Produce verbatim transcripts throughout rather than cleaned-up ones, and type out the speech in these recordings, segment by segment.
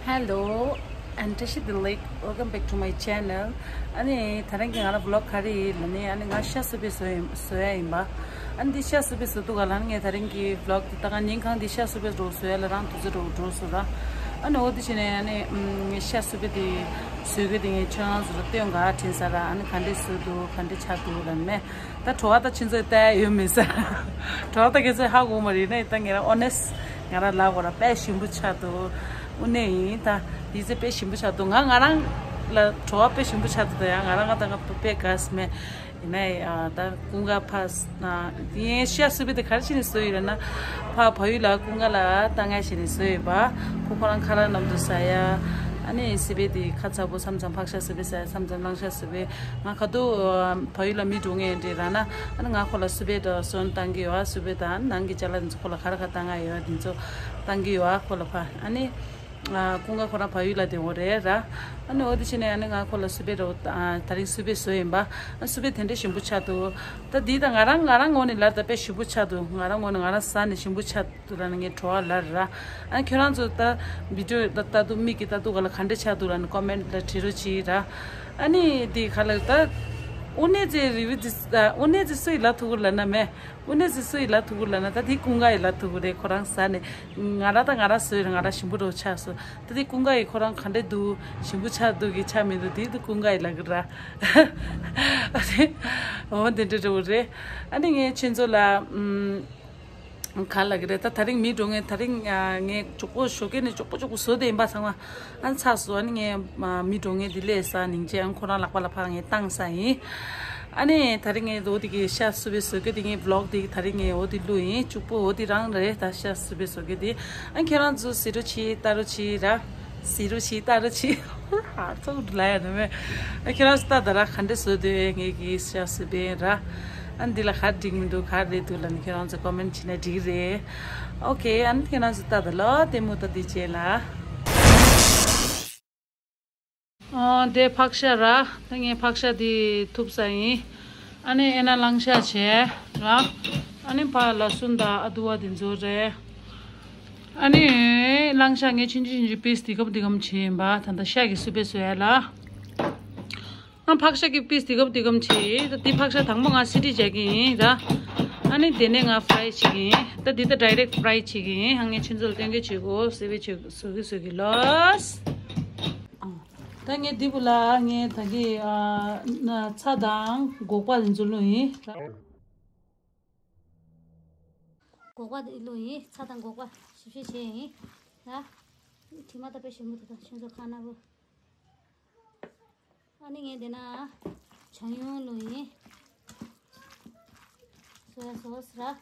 Hello and བཀྲ་ཤིས་བདེ་ལེགས། Welcome back to my channel. ཨ་ནི་ད་རིང་གི་ང་ལ་vlog ག་རེ་ཡིན་ལབ་ན། ཨ་ནི་ང་ཤ་སུ་པའི་བཟོ་ཡིན་བཟོ་ཡ་ཡིན་པ། ཨ་ནི་འདི་ཤ་སུ་པའི་བཟོ་དུས་ག་ལ་ནི་ངས་ད་རིང་གི་vlog འདི་ད་ག་ཉིན་གང་འདི་ཤ་སུ་པའི་རོ་བཟོ་ཡ་ལ་རང་དུས་ཚོད་རོ་འགྲོ་སོང་ར། ཨ་ནི་འོ་དེ་བྱས་ནས་ཨ་ནི་ངས་ཤ་སུ་པའི་འདི་བཟོ་གི་འདི་ངས་ཁྱོད་རང་ཚོ་ལ་སྟོན་ག་དྲན་ས་ར། ཨ་ནི་ག་འདྲས་བཟོ་འདུག་ག་འདྲས་ཆགས་འདུག་ལབ་ནས། ད་གྲོགས་ད་ཁྱེད་ཚོས་ལྟ་ཡ་ཡོད་མེད་ས། གྲོགས་ད་ཁྱེད་ཚོས་ཧ་གོ་མ་རེད་ན། ད་ངས་རང་honest ང་རང་ལབ་དགོས་ར། དཔེ་ཞིམ་པོ་ཆགས་འདུག་དངོས་གནས་ཡིན། ད་དེ་ཚེ་དཔེ་ཞིམ་པོ་ཆགས་འདུག་ང་ང་རང་ལ་གྲོགས་དཔེ་ཞིམ་པོ་ཆགས་འདུག་ད་ཡང་ང་རང་ང་ད་ང་དཔེ་དགའ་སི་མེད། ཡིན་ན་ཡང་ད་ཀུན་དགའ་ཕ་ཡིན་ཤ་སུ་པའི་དེ་ག་རེ་བྱས་ནས་བཟོས་ཡོད་ར་ན། ཕ་བལ་ཡུལ་ལ་ཀུན་དགའ་ལ་ལྟ་ངན་བྱས་ནས་བཟོས་ཡོད་པ། ཁོ་ཁོ་རང་ཁ་རག་མཉམ་དུ་ཟ་ཡ། ཨ་ནི་སི་པའི་དེ་ཁ་ཚ་པོ་མཚམས་མཚམས་ཕག་ཤ་སི་པའི་ཟ་ཡ། མཚམས་མཚམས་གླང་ཤ་སི་པའི། ང་ག་དུས་བལ་ཡུལ་ལ་མི་འགྲོ་ངེས་འདྲི་ར་ན། ཨ་ནི་ང་ཁོ་ལ་སི་པའི་དང་སོན་བཏང་གི་ཡོད། སི་པའི་དང་ནང་གི་ཅ་ལག་འདི་ཚོ་ཁོ་ལ་ག་རེ་ག་བཏང་ང་ཡོད་འདི་ཚོ་བཏང་གི་ཡོད་ཁོ་ལ་ཕ། ཨ་ནི་ཀུན་དགའ་ཁོ་རང་བལ་ཡུལ་ལ་བསྡད་ཡོད་རེད་ར། ཨ་ནི་འོ་དེ་བྱས་ནས་ཨ་ནི་ང་ཁོ་ལ་སི་པའི་རོ་ད་རིང་སི་པའི་བཟོས་ཡིན་པ། ཨ་སི་པའི་དེ་འདྲའི་ཞིམ་པོ་ཆགས་འདུག་ད་འདི་ད་ང་རང་ང་རང་ངོས་ནས་ལབ་ད་དཔེ་ཞིམ་པོ་ཆགས་འདུག་ང་རང་ངོས་ནས་ང་རང་ཟ་ནས་ཞིམ་པོ་ཆགས་འདུག་ལབ་ནས་ངས་གྲོགས་ལ་ར། ཨ་ཁྱོད་རང་ཚོ་ད་བི་ཌིའོ་ད་ལྟ་འདུག་མིག་གིས་ལྟ་འདུག་ག་ལ་ག་འདྲ་ཆགས་འདུག་ལབ་ནས་ཀོ་མེན་ཊི་ལ་བྲིས་རོགས་གྱིས་ར། ཨ་ནི་འདི་ག་ལ་ད་དངོས་གནས་ཚེ་རི་བིའུ་འདི་ད་དངོས་གནས་ཚེ་སུ་ཡིས་ལབ་ཐུབ་ཀྱི་ལབ་ན་མེད། དངོས་གནས་ཚེ་སུ་ཡིས་ལབ་ཐུབ་ཀྱི་ལབ་ན། ད་དེ་ཀུན་དགའ་ཡིས་ལབ་ཐུབ་ཀྱི་རེད། ཁོ་རང་ཟ་ནས་ང་རང་ད་ང་རང་བཟོས་ར་ང་རང་ཞིམ་པོ་རོ་ཆགས་སོང་། ད་དེ་ཀུན་དགའ་ཡིས་ཁོ་རང་ག་འདྲ་འདུག་ཞིམ་པོ་ཆགས་འདུག་གི་ཆགས་མི་འདུག་དེ་ད་ཀུན་དགའ་ཡིས་ལབ་ཀྱི་ར། ཨ་དེ་འོ་དེ་འདྲ་འདྲ་བོ་རེད། ཨ་ནི་ངས་ཁྱེད་ཚོ་ལ་ཨམ། ག་ལབ་ཀྱི་རེད། ད་ད་རིང་མི་འགྲོ་ངས་ད་རིང་ཨ་ངས་མགྱོགས་པོ་ཞོགས་ཀས་ནས་མགྱོགས་པོ་མགྱོགས་པོ་བཟོས་ཏེ་ཡིན་པ་ཚང་མ་ཨ་ནི་ཚར་སོང་། ཨ་ནི་ངས་མ་མི་འགྲོ་ངས་འདི་ལས་ས་ནིང་ཅེ་ཨ་ཁོ་རང་ལག་པ་ལ་ཕར་ངས་བཏང་ས་ཡིན། ཨ་ནི་ད་རིང་ངས་འོ་དེ་གི་ཤ་སུ་པའི་བཟོ་གི་དེ་ངས་བི་ལོག་དེ་ད་རིང་ངས་འོ་དེ་བླུགས་ཡིན། གཅིག་པོ་འོ་དེ་རང་རེད། ད་ཤ་སུ་པའི་བཟོ་གི་དེ་ཨ་ཁྱེད་རང་ཚོ་གཟིགས་རོགས་གྱིས་ལྟ་རོགས་གྱིས་ར། གཟིགས་རོགས་གྱིས་ལྟ་རོགས་གྱིས། ཨ་ཚོགས་འདུ་ལ་ཡ་ནི་མེད། ཨ་ཁྱེད་རང་ཚོ་ལྟ་ད་ར་ག་འདྲས་བཟོས་འདུག་ངེད་ཀྱི་ཤ་སུ་པའི་ར། ཨ་འདི་ལ་ག་འགྲིག་མི་འདུག་ག་རེད་འདུག་ལབ་ནི་ཁྱེད་རང་ཚོ་ཀོ་མེན་ཊི་བྱས་ན་འགྲིག་རེད། ཨོ་ཁེ། ཨ་ནི་ཁྱེད་རང་ཚོ་ལྟ་ད་ལོ་ལྟད་མོ་ལྟ་དུས་རྗེས་ལ། ཨ་དེ་ཕག་ཤ་ར། ད་ངས་ཕག་ཤ་དེ་ཐུབ་ས་ཡིན། ཨ་ནི་ཨེ་ན་གླང་ཤ་བྱས་ར། ཨ་ནི་ཕ་ལ་སུན་དང་ཨ་དུ་བ་དེ་ཚོ་རེད། ཨ་ནི་གླང་ཤ་ངས་ཆུང་ཆུང་ཆུང་ཆུང་པིས་དེ་གམ་དེ་གམ་བྱས་ཡིན་པ། ད་ལྟ་ཤ་གི་སུ་པའི་བཟོ་ཡ་ལ། ཨ་ཕག་ཤ་གི་པིས་དེ་གམ་དེ་གམ་བྱས། ད་དེ་ཕག་ཤ་དང་པོ་ང་སི་ཊི་བྱེད་ཀྱི་ཡིན་ར། ཨ་ནི་དེ་ནས་ང་ཕ་རའི་བྱེད་ཀྱི་ཡིན། ད་དེ་ད་ཌའི་རེག་ཕ་རའི་བྱེད་ཀྱི་ཡིན། ཨ་ངས་ཁྱེད་ཚོ་ལ་སྟོན་གི་བྱེད་གོ་སི་པའི་བྱེད་བཟོ་གི་བཟོ་གི་ལོས། ཨ་ད་ངས་འདི་བུ་ལ་ངས་ད་གི་ཨ་ན་ཚྭ་དང་སྒོག་པ་དེ་ཚོ་བླུགས་ཡིན། སྒོག་པ་དེ་བླུགས་ཡིན། ཚྭ་དང་སྒོག་པ་ཞིབ་ཞིབ་བྱས་ཡིན། ད་དྲི་མ་ད་དཔེ་ཞིམ་པོ་འདུག་ད་ཁྱེད་ཚོ་ཁ་ན་བུ། ཨ་ནི་ངས་འདི་ན་ཇ་ཡོང་བླུགས་ཡིན། སོ་ཡ་སོ་སི་ར།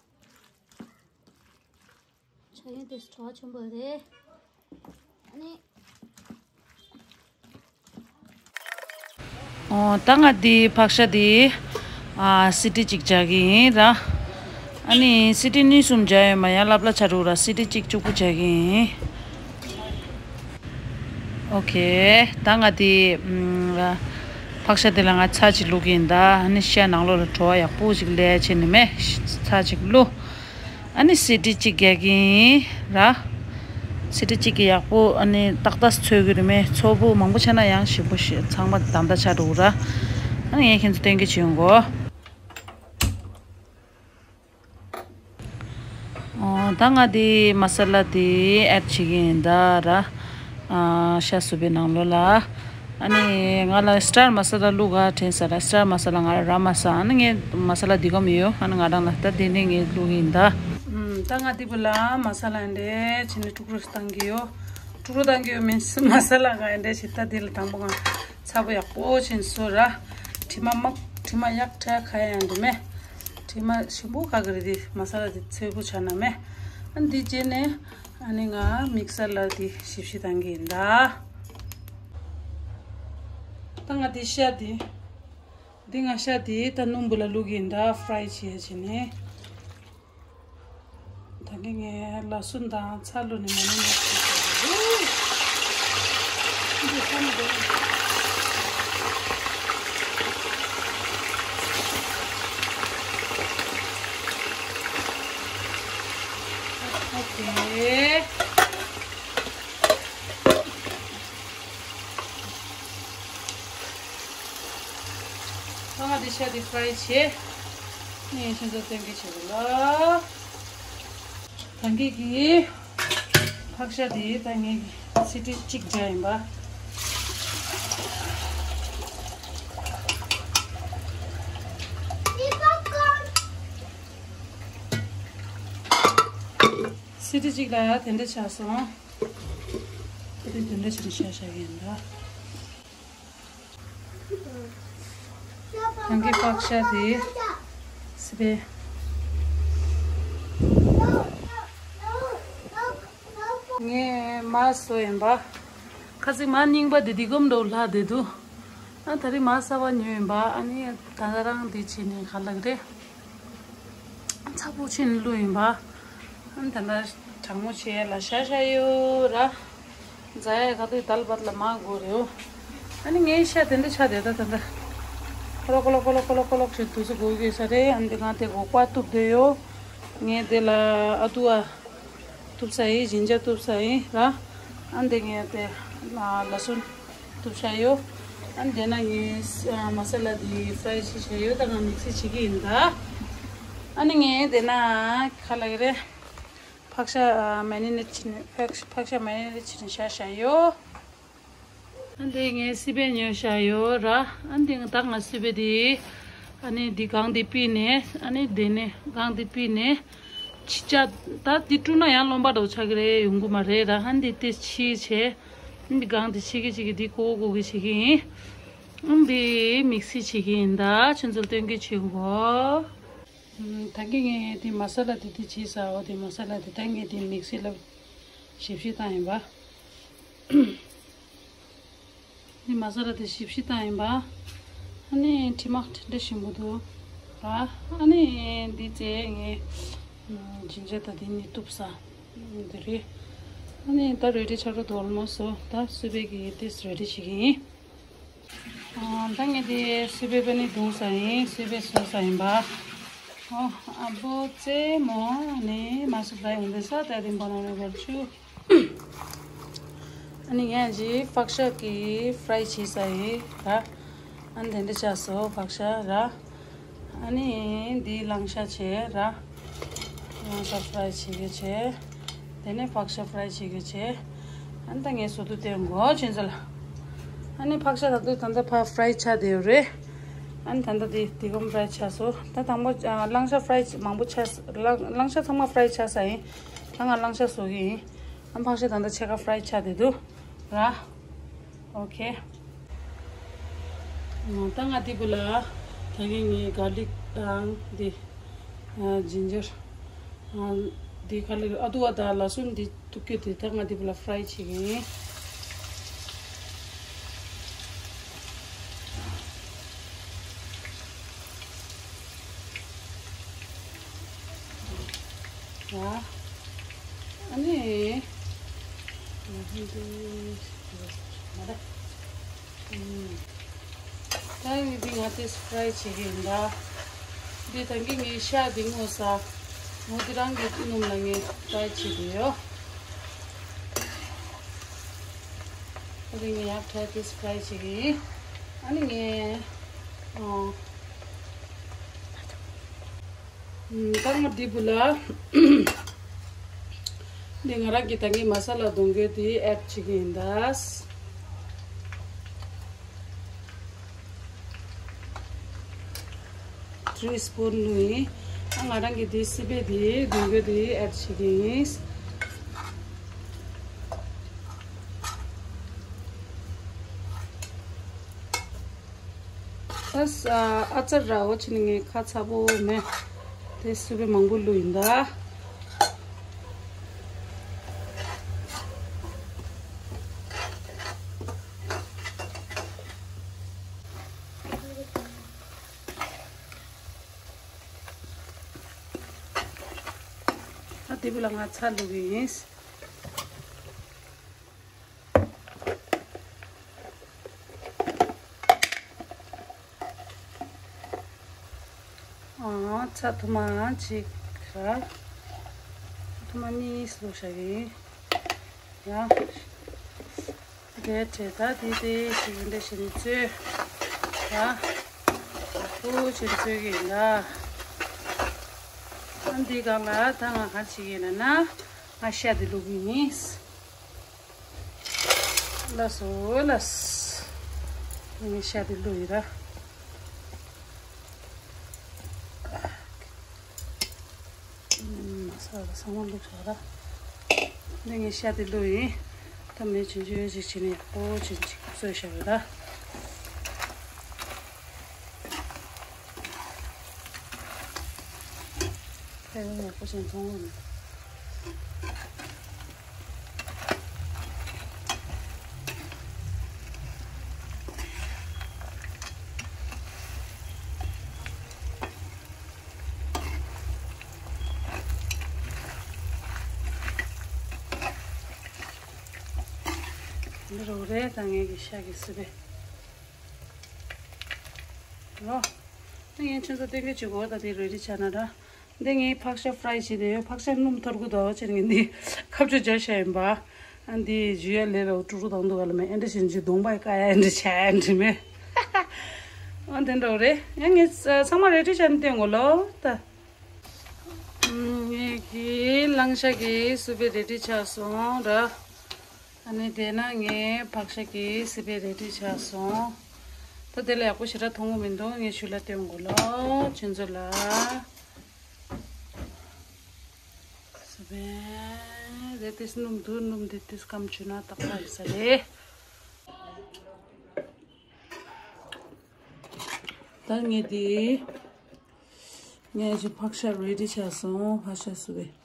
ཇ་ཡོང་དེ་བྲོ་བ་ཆེན་པོ་རེད། ཨ་ནི། ཨོ་ད་ང་འདི་ཕག་ཤ་འདི་ཨ་སི་ཊི་གཅིག་བྱེད་ཀྱི་ཡིན་ར། ཨ་ནི་སི་ཊི་གཉིས་གསུམ་བྱས་ཡོད་མ་ཡ་ལབ་ལ་ཆ་རུག་ར། སི་ཊི་གཅིག་གཅིག་པུ་བྱེད་ཀྱི་ཡིན། ཨོ་ཁེ། ད་ང་དེ་ཨམ་ཕག་ཤ་དེ་ལ་ང་ཚྭ་ཅིག་བླུག་གི་ཡིན། ད་ཨ་ནི་ཤ་ནང་ལོགས་ལ་བྲོ་བ་ཡག་པོ་ཅིག་ལས་བྱས་ནི་མེ་ཚྭ་ཅིག་བླུག་ཨ་ནི་སི་ཊི་གཅིག་རྒྱག་གི་ཡིན་ར། སི་ཊི་གཅིག་གི་ཡག་པོ་ཨ་ནི་ཏག་ཏག་འཚོལ་གི་རེད་མེ། ཚོ་བུ་མང་པོ་ཆགས་ན་ཡང་ཞིམ་པོ་ཞིག་ཚང་མ་དམ་ད་ཆགས་འགྲོ་གི་ར། ཨ་ནི་ངས་ཁྱེད་ཚོ་སྟོན་གི་བྱེད་ཡོང་གོ་ཨོ་ད་ང་དེ་མ་ས་ལ་དེ་ཨེཌ་བྱེད་ཀྱི་ཡིན་ད་ར། ཨ་ཤ་སུ་པའི་ནང་ལོགས་ལ། ཨ་ནི་ང་ལ་སི་ཊར་མ་ས་ལ་བླུག་ག་དྲན་ས་ར། སི་ཊར་མ་ས་ལ་ང་ར་མ་ས། ཨ་ནི་ངས་མ་ས་ལ་འདི་གམ་ཡོད། ཨ་ནི་ང་རང་ལ་ད་དེ་ནས་ངས་བླུག་ཡིན་ད། ཨམ་ད་ང་དེ་བུ་ལ་མ་ས་ལ་འདྲེ་བྱས་ནས་དཀྲུག་རུ་བཏང་གི་ཡོད། དཀྲུག་རུ་བཏང་གི་ཡོད་མིན་མ་ས་ལ་ང་འདྲེ་བྱས་ད་དེ་ལ་དང་པོ་ང་ཚ་པོ་ཡག་པོ་བྱས་ནས་བཟོ་ར། དྲི་མ་མ་དྲི་མ་ཡག་ཕྲ་ཁ་ཡང་འདི་མེད། དྲི་མ་ཞིམ་པོ་ཁ་གི་རེད། དེ་མ་ས་ལ་དེ་ཚོས་པོ་ཆ་ན་མེད། ཨ་འདི་རྗེས་ནས། ཨ་ནི་ང་མིག་སར་ལ་དེ་ཞིབ་ཞིབ་བཏང་གི་ཡིན་ད། ད་ང་དེ་ཤ་དེ། འདི་ང་ཤ་དེ་ད་སྣུམ་བུ་ལ་བླུག་གི་ཡིན་ད། ཕ་རའི་བྱས་བྱས་ནས། ད་གིན་ངས་ལ་སུན་དང་ཚྭ་བླུགས་ནས་མ་ནི་ནས་བྱས་བྱས། འདི་ཚྭ་མི་འདུག་ཨོ་ཁེ། ང་འདི་ཤ་འདི་ཕ་རའི་བྱས། ངས་ཁྱེད་ཚོ་སྟོན་གི་བྱེད་དགོས་ལ། ད་ངེད་ཀྱི་ཕག་ཤ་དེ་ད་ངེད་ཀྱི་སི་ཏི་གཅིག་བརྒྱབ་ཡིན་པ། སི་ཏི་གཅིག་ལ་དེ་འདྲ་ཆགས་སོང་། ད་དེ་དེ་འདྲ་བྱས་ནས་ཤ་བཞག་གི་ཡིན་ད། རང་གི་ཕག་ཤ་དེ་སི་པན། ངས་མར་བཟོས་ཡིན་པ། ཁ་སང་མར་རྙིང་པ་དེ་འདི་གོམ་འགྲོ་ལྷག་བསྡད་འདུག་ཨ་ད་རེས་མར་གསར་པ་ཉོས་ཡིན་པ། ཨ་ནི་ད་ལྟ་རང་འདི་བྱས་ནས་ག་ལ་གི་རེད། ཚ་པོ་ཆེན་བླུགས་ཡིན་པ། ཨ་ནི་ད་ལྟ་གྲང་མོ་བྱས་ལ་ཤ་ཤ་ཡོད་ར། རྫ་ཡ་ག་དུས་དལ་བར་ལ་མ་དགོས་རེད། ཨ་ནི་ངའི་ཤ་དེ་འདྲ་ཆགས་བསྡད་ད་ད་ལྟ། ཀོ་ལོག་ཀོ་ལོག་ཀོ་ལོག་ཀོ་ལོག་ཀོ་ལོག་ཞིག་དུས་ཚོད་འགོར་གི་ས་རེད། ཨ་ནི་དེ་གང་དེ་སྒོག་པ་གཏུབ་བསྡད་ཡོད། ངས་དེ་ལ་ཨ་ཏུ་ཨ། གཏུབ་ས་ཡིན། ཇིན་ཇར་གཏུབ་ས་ཡིན་ར། ཨ་འདི་ངས་དེ་ལ་ལ་སུན་གཏུབ་ས་ཡོད། ཨ་འདི་ན་ངས་མ་ས་ལ་དེ་ཕ་རའི་བྱས་བྱས་ཡོད། ད་ང་མིག་སི་བྱེད་ཀྱི་ཡིན་ད། ཨ་ནི་ངས་དེ་ན་ག་ལ་གི་རེད། ཕག་ཤ་མེ་རི་ནེཊ་བྱས་ནས་ཕག་ཕག་ཤ་མེ་རི་ནེཊ་བྱས་ནས་བཞག་བཞག་ཡོད། ཨ་འདི་ངས་སི་པན་ཉོས་བཞག་ཡོད་ར། ཨ་འདི་ད་ང་སི་པན་དེ་ཨ་ནི་འདི་གང་དེ་ཕུད་ནས། ཨ་ནི་དེ་ནས་གང་དེ་ཕུད་ནས་ཕྱི་ལྕགས་ད་འདི་བཀྲུས་ན་ཡང་རློན་པ་འདྲ་བོ་ཆགས་ཀྱི་རེད། ཡོང་གི་མ་རེད་ར། ཨ་འདི་དེ་ཕྱིས་བྱས། ཨ་འདི་གང་དེ་ཕྱི་གི་ཕྱི་གི་འདི་ཀོ་ཀོ་གི་བྱེད་ཀྱི་ཡིན། ཨ་འདི་མིག་སི་བྱེད་ཀྱི་ཡིན་ད། ཁྱོད་ཚོར་སྟོན་གི་བྱེད་གོ། ད་གིན་ངས་དེ་མ་ས་ལ་དེ་དེ་བྱས་ཟ་འོ། དེ་མ་ས་ལ་དེ་ད་ངས་དེ་མིག་སི་ལ་ཞིབ་ཞིབ་བཏང་ཡིན་པ། དེ་མ་ས་ལ་དེ་ཞིབ་ཞིབ་བཏང་ཡིན་པ། ཨ་ནི་དྲི་མ་དེ་འདྲ་ཞིམ་པོ་འདུག་ར། ཨ་ནི་འདི་རྗེས་ངས་ཇིན་ཇར་དང་དེ་གཉིས་གཏུབ་ས་འདི་རེད། ཨ་ནི་ད་རེ་ཌི་ཆགས་འགྲོ་འདུག་ཨོལ་མོ་སི་ད་སི་པན་གྱི་དེ་རེ་ཌི་བྱེད་ཀྱི་ཡིན། ཨ་ད་ངས་དེ་སི་པན་པ་ནི་བརྡུངས་ས་ཡིན། སི་པན་བཟོས་ས་ཡིན་པ། ཨོ་ཨ་བོ་ཙེ་མོ་ནི་མ་སུ་ད་ཡོང་དེ་ས་ད་རིམ་པ་ནང་ནས་བར་ཆུ། ཨ་ནི་ངས་ཅི་ཕག་ཤ་གི་ཕ་རའི་བྱས་ས་ཡིན་ར། ཨ་ནི་དེ་འདྲ་ཆགས་སོང་ཕག་ཤ་ར། ཨ་ནི་འདི་གླང་ཤ་བྱས་ར། གླང་ཤ་ཕ་རའི་བྱེད་གི་བྱས། དེ་ནས་ཕག་ཤ་ཕ་རའི་བྱེད་གི་བྱས། ཨ་ནི་ད་ངས་བཟོ་དུས་བསྟན་གོ་ཁྱོད་ཚོ་ལ། ཨ་ནི་ཕག་ཤ་ད་དུས་ད་ལྟ་ཕ་ཕ་རའི་ཆགས་བསྡད་ཡོད་རེད། ཨ་ནི་ད་ལྟ་དེ་དེ་གོམ་ཕ་རའི་ཆགས་སོང་། ད་དང་པོ་ཨ་གླང་ཤ་ཕ་རའི་མང་པོ་ཆགས་གླང་གླང་ཤ་ཚང་མ་ཕ་རའི་ཆགས་ས་ཡིན། ད་ང་གླང་ཤ་བཟོ་གི་ཡིན། ཨ་ཕག་ཤ་ད་ལྟ་ཕྱེད་ཀ་ཕ་རའི་ཆགས་བསྡད་འདུག་ར། ཨོ་ཁེ། ད་ང་འདི་བུ་ལ་ད་གིན་ངས་གར་ལིག་དང་འདི་ཇིན་ཇར་འདི་ག་ལེར་ཨ་དུ་བ་དང་ལ་སུན་འདི་གཏུབ་ཀྱི་དེ་ད་ང་འདི་བུ་ལ་ཕ་རའི་བྱེད་ཀྱི་ཡིན། ཡ། ཨ་ནི། ཡ་ཧིན་དུ། མ་རེད། ཨུམ། ད་ཡིན་དེ་ང་དེ་ཕ་རའི་བྱེད་ཀྱི་ཡིན་ད། འདི་ད་གིན་ངས་ཤ་འདི་སྔོ་ས། འོ་དེ་རང་གི་སྣུམ་ལ་ངས་ཕ་རའི་བྱེད་ཀྱི་ཡོད། ཨ་ནི་ངས་ཡང་ཕ་རའི་དེ་ཕ་རའི་བྱེད་ཀྱི་ཡིན། ཨ་ནི་ངས་ཨོ། ད་ང་འདི་བུ་ལ། འདི་ང་རང་གི་ད་གིན་མ་ས་ལ་བརྡུང་རྒྱུ་དེ་ཨེཌ་བྱེད་ཀྱི་ཡིན་ད། ཐི་རི་སི་པུན་ལུ་ཡིན། ང་རང་གི་དེ་སི་པན་དེ་བརྡུང་རྒྱུ་དེ་ཨེཌ་བྱེད་ཀྱི་ཡིན། ཨ་ཙར་ར་འོ་ཆི་ནི་ངས་ཁ་ཚ་པོ་མེད། དེ་སི་པན་མང་པོ་བླུགས་ཡིན་ད། ད་དེ་བུ་ལ་ང་ཚ་བླུགས་ཡིན། ཨང་། ཚ་ཐུ་མ་ཅིག་ར། ཐ་མ་གཉིས་བླུགས་བཞག་གི་ཡིན། ཡ། དེ་བྱས་ད་དེ་དེ་ཞིག་འདྲ་ཞིག་ནས་བཙོས། ཡ། ཁུ་ཆེར་བཙོས་ཀྱི་ཡིན་ད། ཨ་འདི་སྒང་ལ་ད་ང་ག་རེ་བྱེད་ཀྱི་ཡིན་ན། ང་ཤ་དེ་བླུགས་ཀྱི་ཡིན། ལགས་སོ་ལགས། ངས་ཤ་དེ་བླུགས་ཡིན་ར། ཨུམ། ས་ལ་ཚང་མ་བླུགས་བཞག་ར། འདི་ངས་ཤ་དེ་བླུགས་ཡིན། ད་མེ་ཆུང་ཆུང་ཅིག་བྱས་ནས་ཡག་པོ་ཅིག་ཅིག་བཙོས་བཞག་ཡོད་ད། ཕལ་ཡང་ཡག་པོ་ཅིག་མཐོང་གི་མི་འདུག་འདི་རུ་རེད་ད་ངེད་ཀྱི་ཤ་གི་སི་པན། ལོ། ད་ངས་ཁྱོད་ཚོ་སྟོན་གི་བྱེད་དགོས་ད་དེ་རེ་ཌི་བྱས་ན་ར། འདི་ངས་ཕག་ཤ་ཕ་རའི་བྱས་ཏེ་ཡོད། ཕག་ཤ་སྣུམ་ཐོར་གུ་དོ་བྱས་ངས་འདི་ཁ་གཅོད་བྱ་ཤ་ཡིན་པ། ཨ་འདི་ཞུ་ཡ་ལས་ར་ཀྲུ་ཀྲུ་དང་འདུག་ག་ལ་མེད་ཨེ་འདྲ་བྱས་ནས་གདོང་པའི་ཀ་ཡ་ཨེ་འདྲ་བྱ་ཡ་འདྲ་མེད། ཨ་དེ་འདྲ་རེད། ཡང་ངས་ཚང་མ་རེ་ཌི་བྱས་ནས་སྟོན་དགོས་ལོ་ད། ངེད་ཀྱི་གླང་ཤ་གི་སི་པན་རེ་ཌི་ཆགས་སོང་ར། ཨ་ནི་དེ་ན་ངའི་ཕག་ཤ་གི་སི་པན་རེ་ཌི་ཆགས་སོང་། ད་དེ་ལ་ཡག་པོ་ཞེ་དྲག་མཐོང་གི་མི་འདུག་ངས་ཤུལ་ལ་སྟོན་དགོས་ལོ་ཁྱེད་ཚོ་ལ། སི་པན་རེ་ཏིས་སྣུམ་དུ་སྣུམ་དེ་ཏིས་སྐམ་བཅུག་ན་ཏག་ཏག་ཡིན་ས་རེད། ད་ངས་དེ། ངས་ཅིག་ཕག་ཤ་རེ་ཌི་ཆགས་སོང་། ཕག་ཤ་སི་པན།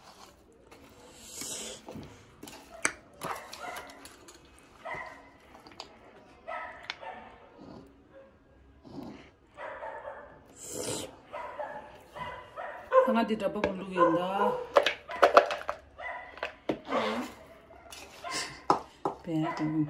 ང་འདི་འདྲ་པོ་བླུགས་ཡིན་ད། བས་དང་།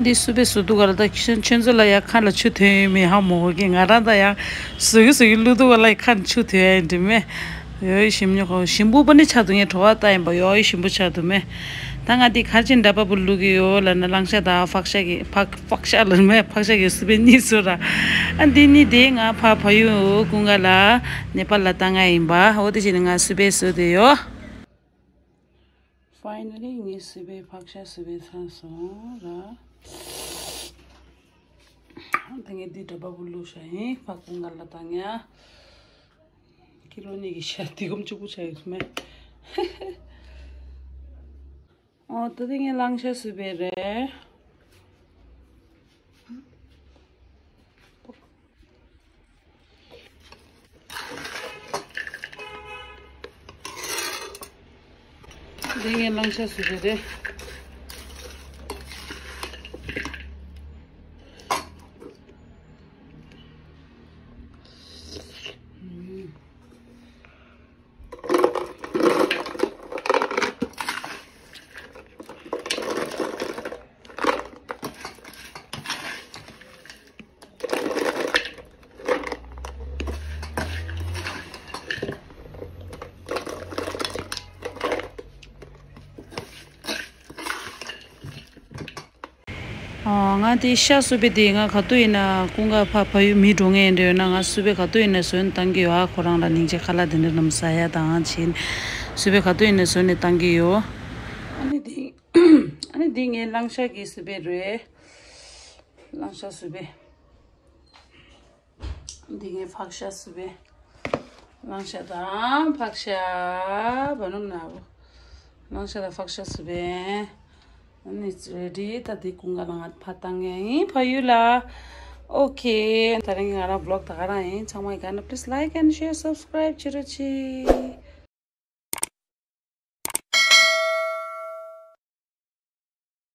འདི་སུ་པའི་སུ་འདུག་ག་ལ། ད་ཁྱེད་ཁྱེད་ཚོ་ལ་ཡ་ཁ་ལ་ཆུ་ཐོན་ཡོད་མེད་ཧ་མ་གོ་གི། ང་རང་ད་ཡང་ཟུག་གི་ཟུག་གི་བླུག་འདུག་ག་ལ་ཡ་ཁ་ལ་ཆུ་ཐོན་ཡ་ཡིན་འདྲི་མེད། ཡོའི་ཞིམ་ཉོ་གོ་ཞིམ་པོ་པ་ནི་ཆགས་འདུག་ངས་བྲོ་བ་ལྟ་ཡིན་པ་ཡོའི་ཞིམ་པོ་ཆགས་འདུག་མེད། ད་ང་འདི་ག་ཅིག་འདྲ་པ་པོ་བླུག་གི་ཡོད་ལ་ན་གླང་ཤ་དང་ཕག་ཤ་གི་ཕག་ཕག་ཤ་ལ་མེད་ཕག་ཤ་གི་སི་པན་གཉིས་སུ་ར། ཨ་འདི་ནི་དེ་ང་ཕ་ཕ་ཡུལ་ཀུན་དགའ་ལ་ནེ་པཱལ་ལ་ལྟ་ང་ཡིན་པ་འོ་དེ་བྱས་ནས་ང་སི་པན་བཟོས་དེ་ཡོད། Finally ངས་སི་པན་ཕག་ཤ་སི་པན་ཚར་སོང་ར། ད་ངས་འདི་འདྲ་པ་པོ་བླུགས་ཤ་ཡིན་ཕ་ཀུན་དགའ་ལ་ལྟ་ང་། ཀི་ལོ་གཉིས་ཀྱི་ཤ་དེ་གོམ་གཅིག་པུ་ཆགས་ཡོད་མེད། ཨོ་ད་དེ་ངས་གླང་ཤ་སི་པན་རེད། འདི་ངའི་གླང་ཤ་སི་པན་རེད། ཨོ། ང་དེ་ཤ་སི་པན་དེ་ང་ག་དུས་ཡིན་ན་ཀུན་དགའ་ཕ་ཕ་ཡུལ་མི་འགྲོ་ངེས་འདྲ་ཡོད་ན་ང་སི་པན་ག་དུས་ཡིན་ན་བཟོས་ནས་བཏང་གི་ཡོད། ཨ་ཁོ་རང་ལ་སྙིང་རྗེ་ཁ་ལག་དེ་འདྲ་རྣམས་ཟ་ཡ་དང་བྱས་ནས་སི་པན་ག་དུས་ཡིན་ན་བཟོས་ནས་བཏང་གི་ཡོད། ཨ་ནི་དེ་ཨ་ནི་དེ་ངའི་གླང་ཤ་གི་སི་པན་རེད། གླང་ཤ་སི་པན། འདི་ངའི་ཕག་ཤ་སི་པན། གླང་ཤ་དང་ཕག་ཤ་བ་ནུམ་ན་བོ། གླང་ཤ་དང་ཕག་ཤ་སི་པན། ཨ་ནི་རེ་ཌི་ད་འདི་ཀུན་དགའ་ལ་ང་ཕ་བཏང་ངེས་ཡིན་ཕ་ཡུལ་ལ། ཨོ་ཁེ། ད་རིང་ང་རང་བི་ལོག་ད་ག་རང་ཡིན། ཚང་མ་ཡི་ག་ན་please like and share subscribe བྱེད་རོགས་གྱིས།